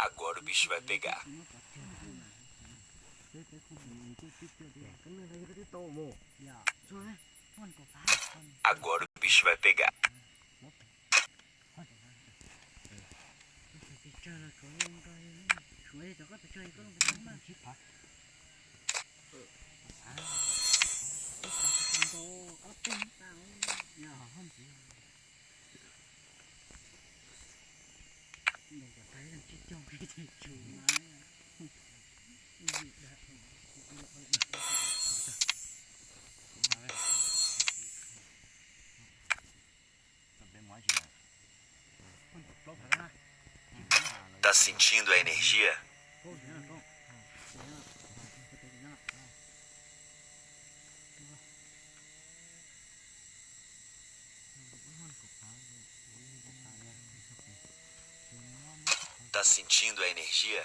Agora o bicho vai pegar. Agora o bicho vai pegar. Tá sentindo a energia? Tá sentindo a energia?